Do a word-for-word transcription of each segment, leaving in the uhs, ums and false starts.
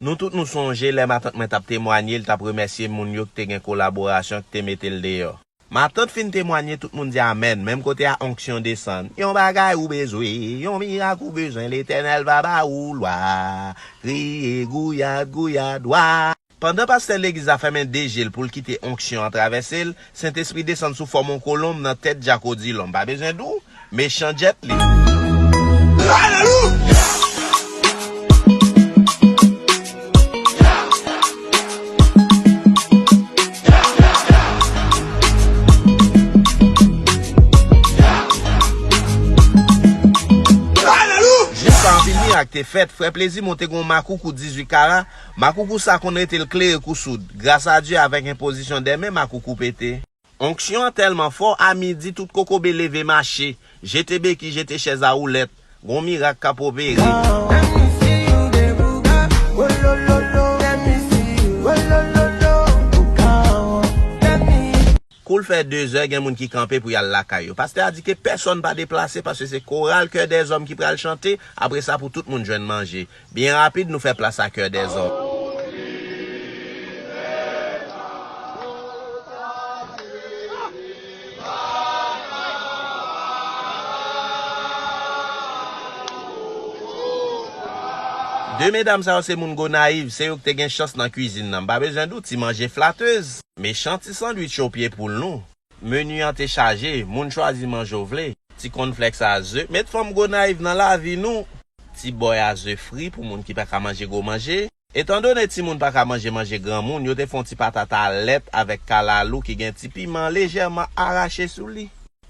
Nou tout nou sonje lè matant mwen t ap temwanye, l t ap remèsye moun yo ki te gen kolaborasyon, ki te mete l deyò. Matant fin temwanye, tout moun di amèn. Menm kote a, onksyon desann. Yon bagay ou bezwen, yon mirak ou bezwen, Letènèl va ba ou lwa. Kriye, gouyad, gouyad, wa. Pandan pastè legliz la fèmen de je l pou l kite onksyon an travèse l, Sentespri desann sou fòm yon kolonb nan tèt Djak Odilon. M pa bezwen di w, mechan djèt li. Alelouya! Jou sa, anpil mirak te fèt. Frè Plezi monte gen yon makoukou dizuit kara. Makoukou sa konn rete l klere kou soud. Gras a Dye, avèk enpozisyon dè men, makoukou pete. Onksyon an tèlman fò, a midi, tout kokobe leve mache, jete beki, jete chèz a woulèt. Gon mirak k ap opere. Kou l fè dezè, gen moun ki kanpe pou y al lakay yo. Pastè a di ke pèsonn pa deplase paske se koral Kè dèzòm ki pral chante, apre sa pou tout moun jwenn manje. Byen rapid, nou fè plas a Kè dèzòm. De medam sa yo se moun Gonayiv, se yo ki te gen chans nan kwizin nan. M pa bezwen di w, ti manje flatez. Mechan ti sandwich yo pye poul nou. Meni an te chaje, moun chwazi manje w vle. Ti kònflèks a ze, met fanm Gonayiv nan lavi nou. Ti bòy a ze fri pou moun ki pa ka manje gwo manje. Etandone timoun pa ka manje manje granmoun, yo te fè yon ti patat a lèt avèk kalalou ki gen ti piman lejèman arache sou li.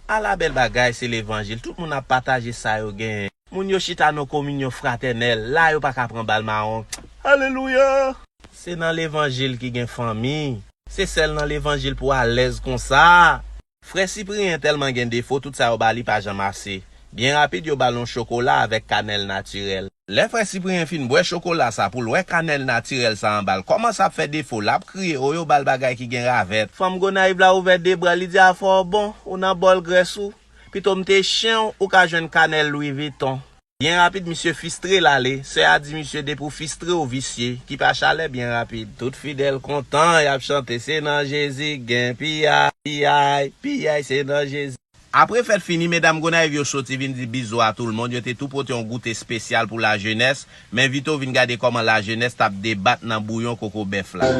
Ala bèl bagay, se levanjil. Tout moun ap pataje sa yo genyen. Moun yo chita nan kominyon fratènèl, la yo pa ka pran bal mawon. Alelouya! Se nan levanjil ki gen fanmi. Se sèl nan levanjil pou alèz konsa. Frè Sipriyen tèlman gen defo, tout sa yo ba li pa janm ase. Byen rapid, yo ba l yon chokola avèk kanèl natirèl. Lè frè Sipriyen fin bwè chokola sa pou l wè kanèl natirèl sa anba l kòmanse ap fè defo, l ap kriye, o yo ba l bagay ki gen ravèt. Fanm Gonayiv la ouvè de bra, li di a fè w bon, ou nan bòl grès ou. Pito m te chen w, ou ka jwenn kanèl Louis Vuitton. Byen rapid, misye fistre l ale. Sè a di misye depi w fistre w visye, kipe a chalè byen rapid. Tout fidèl kontan, y ap chante se nan Jezi k gen piyay, piyay, piyay se nan Jezi. Apre fèt fini, medam Gonayiv yo soti vin di bizou a tout le monde. Yo te tou pote yon goute espesyal pou lajenès, men Vito vin gade kòman lajenès t ap debat nan bouyon koko bèf la.